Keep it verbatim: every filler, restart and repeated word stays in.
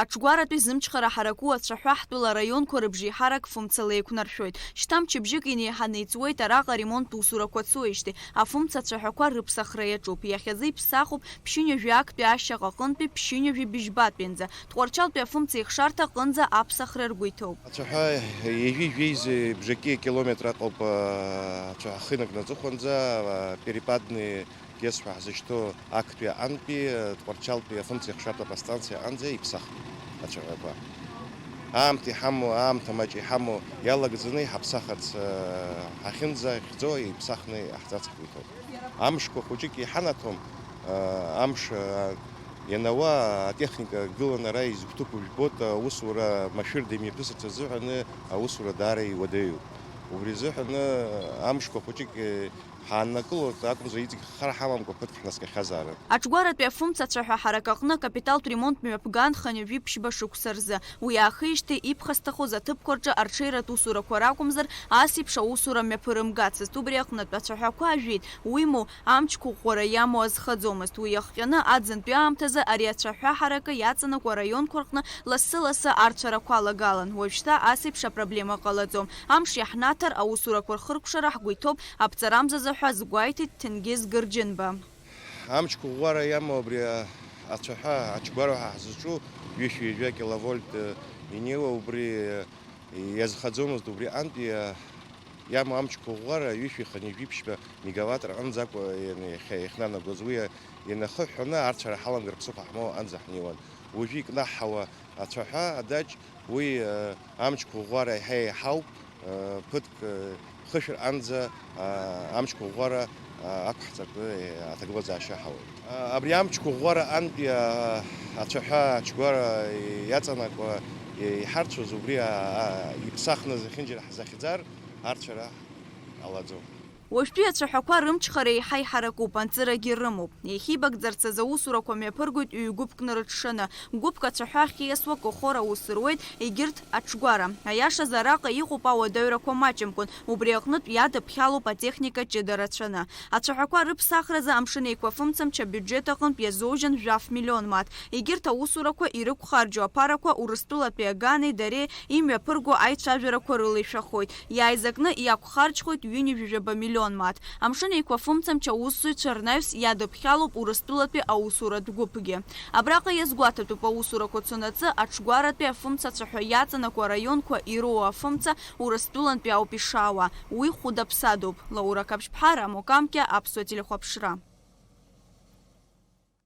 Аҽгәаратәи зымчхара ҳараку ацәаҳәа ҳтәыла араионқәа рыбжеиҳарак фымцала еиқәнаршәоит. Шьҭа мчыбжьык инеиҳаны иҵуеит араҟа аремонттә усурақәа цоижьҭеи, афымца ацәаҳәақәа рыԥсахра иаҿуп. Иахьазы иԥсахуп ԥшьынҩажәи актәи ашьаҟа аҟынтәи ԥшьынҩажәи быжьбатәианӡа. Тҟәарчалтәи афымца ихшарҭа аҟынӡа аԥсахра ргәы иҭоуп. Ацәаҳәа ҩажәи жәеиза бжаки километр аҟоуп, а, ацәаҳәа ахы инаркны аҵыхәанӡа, а, перепадный гес ҳәа ҳзышьҭоу актәи аҟынтәи, а, Тҟәарчалтәи афымца ихшартә аподстанциа аҟынӡа иԥсахп ацәаҳәақәа. Аамҭа иҳамоу, аамҭа маҷ иҳамоу иалагӡаны иҳаԥсахырц, а, ҳахьынӡахьӡо иԥсахны иҟаҳҵарц ҳгәы иҭоуп. Амшқәа хәыҷык иҳанаҭом, а, амш, а, ианауа атехника гыланы ара изгәҭыԥу жәбоит, аусура машәырда имҩаԥысырц азыҳәаны аусура даара иуадаҩуп. Убри азыҳәаны амшқәа хәыҷык, э, ҳааннакылоит акәымзар, иҵегь хара ҳамамкәа ԥыҭк ҳнаскьахьазаарын. Аҽгәаратәи афымца ацәаҳәа ҳарак аҟны акапиталтә ремонт мҩаԥган хынҩажәи ԥшьба шықәса рзы. Уи аахижьҭеи иԥхасҭахоз аҭыԥқәа рҿы арҽеиратә усурақәа ракәымзар, ас еиԥш аусура мҩаԥырымгацызт. Убри аҟнытә ацәаҳәақәа ажәит, уимоу, амчқәа ӷәӷәара иамоу азхаӡомызт. Уи иахҟьаны аӡынтәи аамҭазы ари ацәаҳәа ҳаракы иаҵанакуа араионқәа рҟны лассы-лассы арцәарақәа алагалан. Уажәшьҭа ас еиԥш апроблема ҟалаӡом. Амш иаҳнаҭар, аусурақәа рхыркәшара ҳгәы иҭоуп, аԥҵарамзазы ҳәа азгәеиҭеит Ҭенгиз Гырџьынба. Амчқәа ӷәӷәара иамоу абри ацәаҳәа аҽгәара ҳәа ҳзызҿу ҩышәи жәа киловольт инеиуа убри иазхаӡомызт, убри антәи иамоу амчқәа ӷәӷәара ҩышәи хынҩажәи ԥшьба мегаватт рҟынӡа акәын иахьа иахьнанагоз. Уи ианахыҳәҳәаны арцәара ҳаламгар ԥсыхәа ҳмоуа анӡа ҳнеиуан. Уажәы икнаҳҳауа ацәаҳәа адаҷ, уи, э, амчқәа ӷәӷәара еиҳа еиҳауп, э, ԥыҭк, э, хышә рҟынӡа, э, амчқәа ӷәӷәара, э, ақәҳҵартә, э, аҭагылазаашьа ҳауеит. Э, абри амчқәа ӷәӷәара антәи, э, ацәаҳәа аҽгәара иаҵанакуа, э, иҳарцәоз убри, а, а, иԥсахны зехьынџьара ҳзахьӡар, арцәара ҟалаӡом. Уажәтәи ацәаҳәақәа рымчхара еиҳа иҳаракуп, анҵырагьы рымоуп. Иахьибагӡарц азы аусурақәа мҩаԥыргоит ҩ-гәыԥк нарыҽшаны. Гәыԥк ацәаҳәа ахьиасуа Кохор аус руеит, егьырҭ аҽгәара. Аиашазы, араҟа иҟоуп ауадаҩрақәа маҷымкәан, убри аҟнытә иадыԥхьалоуп атехника ҷыда рацәаны. Ацәаҳәақәа рыԥсахразы Амшын Еиқәафымцамч абиуџьет аҟынтә иазоужьын жәаф миллион мааҭ. Егьырҭ аусурақәа ирықәхарџьу аԥарақәа Урыстәылатәи агани дареи имҩаԥырго аицәажәарақәа рыла ишәахоит. Иааизакны иақәхарџьхоит ҩынҩажәижәаба миллион мааҭ. Амшын Еиқәафымцамч аусзуҩцәа рнаҩс иадыԥхьалоуп Урыстәылатәи аусуратә гәыԥгьы. Абраҟа иазгәаҭатәуп, аусурақәа цонаҵы аҽгәаратәи афымца ацәаҳәа иаҵанакуа араионқәа ироуа афымца Урыстәылантәи ауп ишаауа. Уи хәыда-ԥсадоуп. Лаура Қаԥшьԥҳа, Рамо Камкьа, Аԥсуа телехәаԥшра.